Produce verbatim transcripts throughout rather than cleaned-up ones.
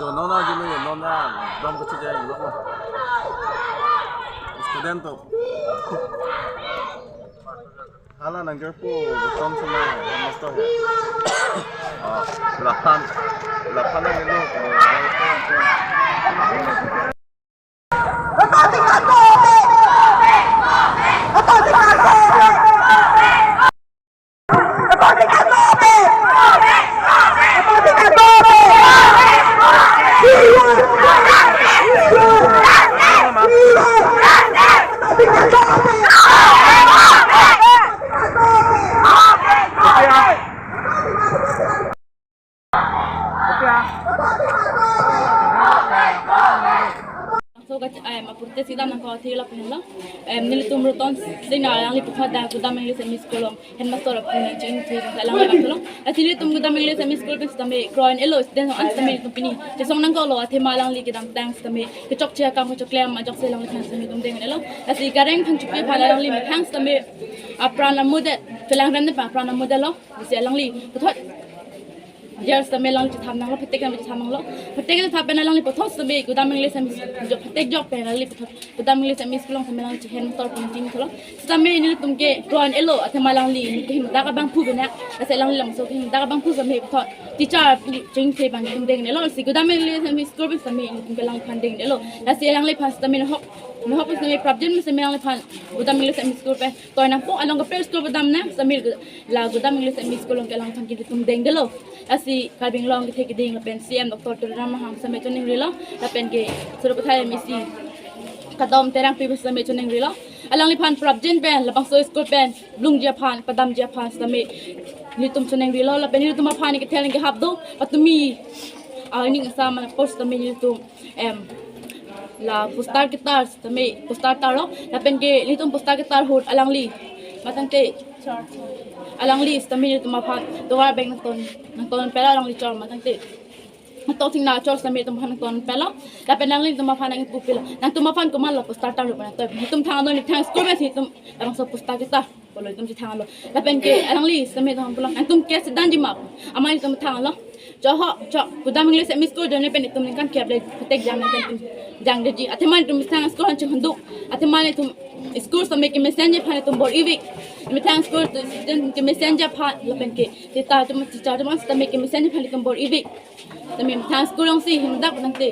Nona gini, nona dom kecil aja gitu. Student tuh. Hala nang kerpu, beton semua, master ya. Oh, lapan, lapan yang itu. So ka, em, apurte sida nang ko thila pen lo. Em, nelitum Ratan Singnar alangli puthot dak Gudam English M E School along headmaster apun nangchingthur alangli vangthulo. Lasi nelitum Gudam English M E School pen sitame kro-an-elo student an sitame nelitum pini chesong nangkoklo, athema alangli kedamtang sitame kechokche akam kechokle ama ajok si alangliphan sitame nelitum deng-un-elo. Lasi Gareng Phangchopi aphan alangli methang sitame apran amudet, pelang rem ne pa apran amudetlo. Lasi alangli puthot years sitame alangli chethap nanglo, phetek sitame chethap nanglo. Phetek chethap pen alangli puthot sitame Gudam English M E, jo phetek jok pen alangli puthot Gudam English M E School along sitame alangli chehen tor pun chingthurlo. Sitame nelitum ke kro-an-elo, athema alangli ke himdak abangphu bena. Lasi alangli labangso ke himdak abangphu sitame puthot teacher pu chingthur abang nelitum deng-un-elo. Lasi Gudam English M E School pen sitame nelitum ke alangliphan deng-un-elo. Lasi alangliphan sitame nahok, nahok sitame prapjin sitame alangliphan Gudam English M E School pen toi nangpo, along kaprek school padam nang sitame la Gudam English M E School along ke alangphan ke nelitum dengdetlo. Lasi Karbi Anglong kethe keding lapen C M Doctor Tuliram Ronghang sitame choningrilo, lapen ke Sarupathar M A C Kadom Terangpi sitame choningrilo. Alangliphan prapjin pen labangso school pen blungji aphan, padamji aphan sitame nelitum choningrilo, lapen nelitum aphan kethe nangkehap do, patumi, ah, ning asam post sitame nelitum, em, la poster ketar sitame poster tarlo, lapen ke nelitum poster ketar ahut alangli matangte alangli sitame nelitum aphan tovar bag nangton, nangton pela alangli chor matangte. Nangton singna chor sitame nelitum aphan nangton pela. Lapen alangli nelitum aphan nangpu pela. Nangtum aphan komatlo poster tarlo pu nangtoi. Nelitum thanglo, nelitum thang school pen si nelitum labangso poster ketar pulo, nelitum si thanglo. Lapen ke alangli sitame nelitum pulo, nangtum ke si damji ma? Amat nelitum thanglo. Cho ho, cho, Gudam English M E School ajoine pen nelitum ningkan kep le phetek jang nelitum jangdetji. Athema nelitum methang school aphan chingthur do. Athema nelitum school sitame kemesenji aphan nelitum bor-ivek. Methang school student kemesenji aphan lapen ke teacher atum, teacher atum sitame kemesenji aphan nelitum bor-ivek. Sitame methang school along si himdak nangte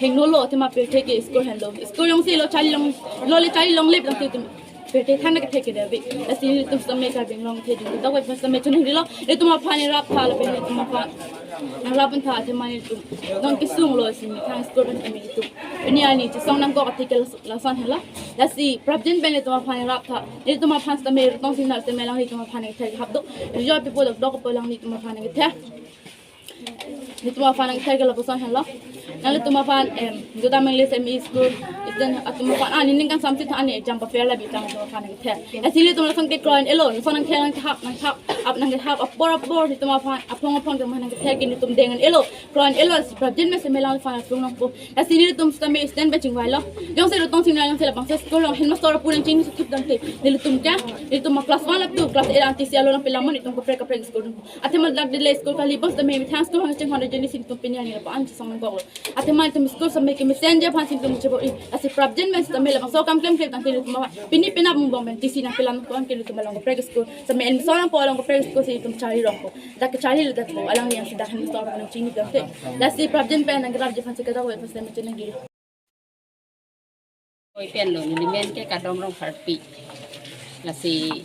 hengnolo, athema pirthe ke school henlo. School along si lo charli long, lo le charli longle nangte itum pirthe than kethe ke dave. Lasi nelitum sitame Karbi Anglong kethe keding dok sitame choningrilo. Nelitum aphan neraptha lapen nelitum aphan nangrap-un tha, athema nelitum nangkesunglo si methang school pen sitame nelitum pini arni chesong nangkok athe ke las-, lason helo. Lasi prapjin pen nelitum aphan neraptha, nelitum aphan sitame Ratan Singnar sitame alanglitum aphan kethe hap do. Rijo pipo dokdok po alanglitum aphan kethe. Nelitum aphan nangther ke lapuson helo. Nanglitum aphan, em, Gudam English M E School student atum aphan, ah, neli ningkan samsi tha, ani exam paper la bitang nelitum aphan nangther. Lasi nelitum lason ke kro-an-elo, lason nangther nangthap, nangthap, ap nangthap, apor apor nelitum aphan, aphong aphong nelitum aphan nangther ke nelitum deng-un-elo, kro-an-elo, si prapjin pen sitame alangliphan atum nangpo. Lasi nelitum sitame student pen chingvailo. Jongsi Ratan Singnar jongsi labangso school along headmaster apu nangchingthip damte, nelitum ke, nelitum ma class one up to class eight anti si alo nangpi lamon nelitum kaprek kaprek school nangpo. Athema dak dele school kali bos sitame methang school hang chinghon ajoine si nelitum pini arni lapu-an chesong nangkoklo. Athema nelitum school sitame kemesenji aphan si nelitum chebor-i. Lasi prapjin pen sitame labangso akam klemklem tangte nelitum aphan pini penap angbong pen T C nangpi lamon ko-an ke nelitum along kaprek school sitame admission nangpo, along kaprek school si nelitum charli rongpo. Dak kecharli le dak po, alangli jongsi dak headmaster apu nangchingthip damte. Lasi prapjin pen nangkerapji aphan si kadokave aphan sitame chiningri. Hoi pen lo, neli men ke Kadom Rongpharpi. Lasi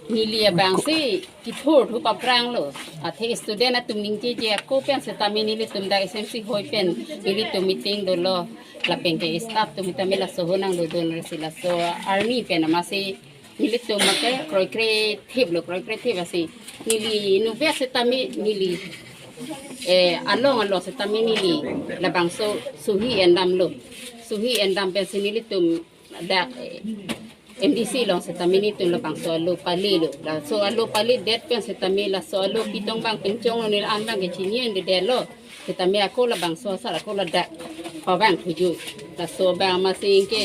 neli abang si kithurthu aphrang lo. Athe student atum ningjeje ako pen sitame nelitum dak S M C hoi pen nelitum meeting dolo. Lapen ke staff atum sitame laso ahut nangdodun, lasi laso arni pen amatsi nelitum ake kroikre thip lo, kroikre thip lasi neli nube sitame neli, eh, along along sitame neli labangso suhi endamlo. Suhi endam pensi nelitum dak, eh, M D C along sitame nelitum labangso alo palilo. Laso alo palidet pen sitame laso alo pitong abang pinchong lo, neli an abang ke chini-un-edetlo. Sitame ako labangso asar ako ladak pavang thuju. Laso abang amatsi ke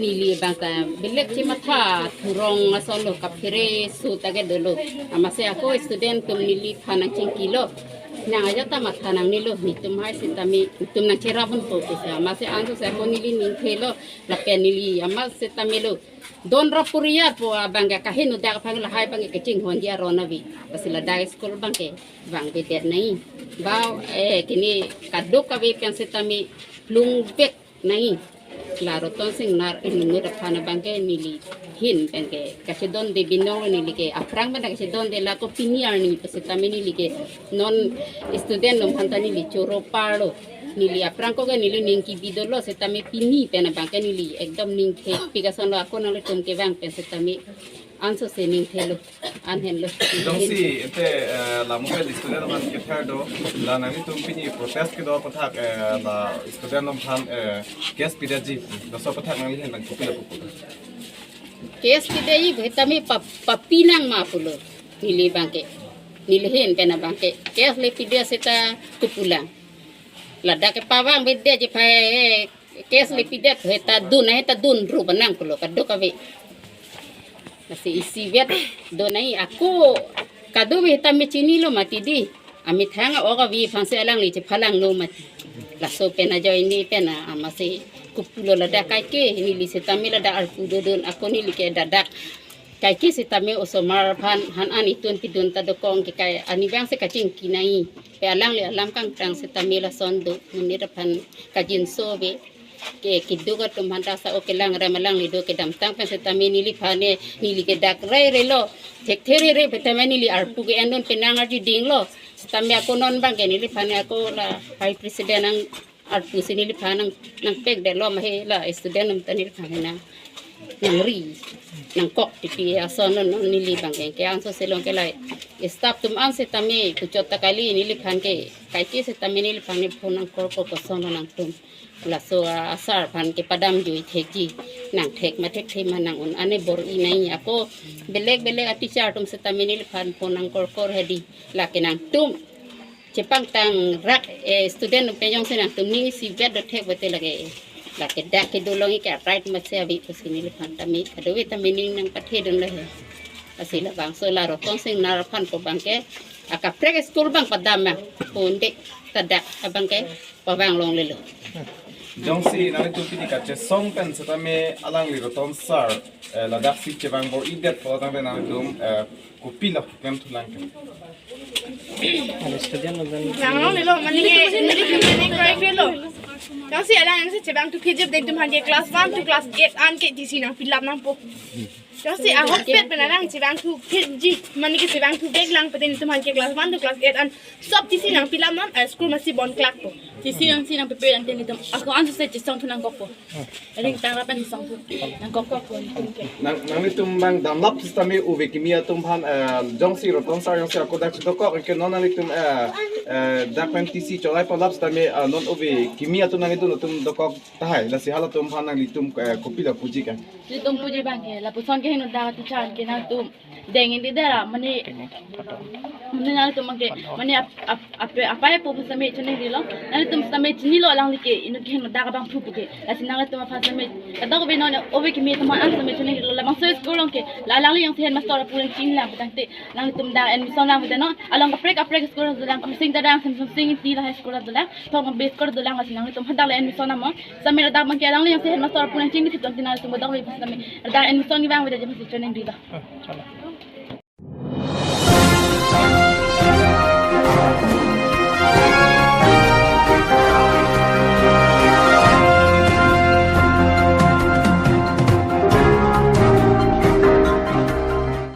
neli abang ta belek chematha thurong ason lo, kaphere su ta ke dolo. Amatsi ako student atum neliphan nangchingkilo. Nang ajat ta matha nangnelo, netum hai setame, netum nangcherap ponpo pusi, amatsi ansose ako neli ningthelo, lapen neli amat setame lo. Don rap puriar po abang ke kaheno dak aphan lahai abang ke kachinghonji aron ave. Lasi ladak school abang ke vangvedet nangji. Ba, eh, kini kadokave pen setame plung vek nangji. La Ratan Singnar inut aphan abang ke neli ahin pen ke kachedonde binong neli ke aphrang pen kachedonde, la ko pini arni pu setame neli ke non student atum aphan ta neli choro parlo. Neli aphrang ko ke neli ning kebi dolo setame pini pen abang ke neli ekdom ningthepik asonlo, ako nanglitum kevang pen setame ansose ningthelo, an henlo. Jongsi ente, eh, la mobile student atum aphan kether do, la nanglitum pini protest kedo aphuthak, eh, la student atum aphan, eh, case pidetji, laso aphuthak nangli ahin nang kopilo pupo? Case pidetji pu setame pa, papi nang ma pulo, neli abang ke. Neli ahin pen abang ke case le pidet seta kopulang. Ladak ke pavangvedetji aphan, eh, case le pidet, heta dun, heta dun ru banang pulo kadokave. Lasi isivet do nangji, ako kadokave setame chinilo mati di. Amethang a-ok ave aphansi alangli chephalanglo mati. Laso pen ajoine pen a, amatsi kopulo ladak kaike, neli setame ladak arpu dodun, ako neli ke dadak kaike setame osomar aphan han an itun pidun ta dokok ke kai, ani abangsi kachingki nangji. Pe alangli alam kangtang setame lason do, monit aphan kajinso ave. Ke keduk atum aphan ta sa o kelang ram alangli do kedamtang pen setame neliphan ne, neli ke dak rai relo, thekthe rere pu setame neli arpu ke-endun penang arju dinglo. Setame ako non abang ke neliphan ne ako la vice president nang arpusi neliphan nang, nangpekdetlo ma he la student atum ta neliphan he nang, nangri, nangkok titi ason non, non neli abang ke, ke ansose long ke la staff atum an setame puchot ta kali, neliphan ke kaike setame neliphan ne phone nangkorkor kosonlo nangtum. Laso a, a-sir aphan kepadamjui thekji, nangthek ma thekthe ma nang-un an ne bor-i nangji, ako belek belek a-teacher atum setame neliphan phone nangkorkor hedi, lake nangtum chepangtang rak, eh, student atum pen jongsi nangtum ning isivet do thek bete lake, lake dak kedo longji ke a-right masi ave pusi neliphan tame kadokave tame ning nangpathedunlo he. Lasi labangso la Ratan Singnar aphan ko abang ke akaprek school abang padam ma, punde ta dak abang ke pavang longlelo. Jongsi nanglitum pini kachesong pen setame alangli Ratan sir, eh, ladaksi chevang bor-idet pulo tangte nanglitum, eh, kopilo klemthulang ke? Ada student lo dan Nang longlelo, mane ke, mane ke, mane ke, lo. Jongsi alang si chevangthu phitji pu netum aphan ke class one to class eight an ke T C nangpilap nangpo. Jongsi ahokpet pen alang chevangthu phitji, mane ke chevangthu veklang pu netum aphan ke class one to class eight an sob T C nangpilap non, a-school masi bon klakpo. T C nangsi nangpepe nangte netum ako ansose chesongthu nangkokpo. Ring tang lapen chesongthu nangkokpo netum ke. Nang, nanglitum abang damlap setame ove kimi atum aphan, eh, jongsi Ratan sir jongsi ako dak si dokok, ke non nanglitum, eh, eh, dak pen T C cholai palap setame, eh, non ove kimi atum nangidun atum dokok tahai, lasi halatum aphan nanglitum, eh, kopilo puji kan? Netum puji abang ke, lapuson ke heno dak teacher ke nangtum deng-in di dera, mane, mane nangtum abang ke, mane ap, ap, ap, apai apo setame choningri lo, nangtum setame chinilo alangli ke, inut ke heno dak abang phu pu ke, lasi nangtum aphan setame, kadokave non ove kimi atum an setame choningri lo, labangso school along ke, la alangli jongsi headmaster apu nangchinglang pu tangte, nangtum dak admission lang pu tangte non, along kaprek kaprek school dolang, Kamsing Tadang, Semsonsing Ingti lahai school dolang, Thong Base school dolang, lasi nangtum hadak le admission nangpo. Setame ladak abang ke alangli jongsi headmaster apu nangchingri thip tangte nangtum bodok le setame ladak admission kevangvedet jam si choningri lo.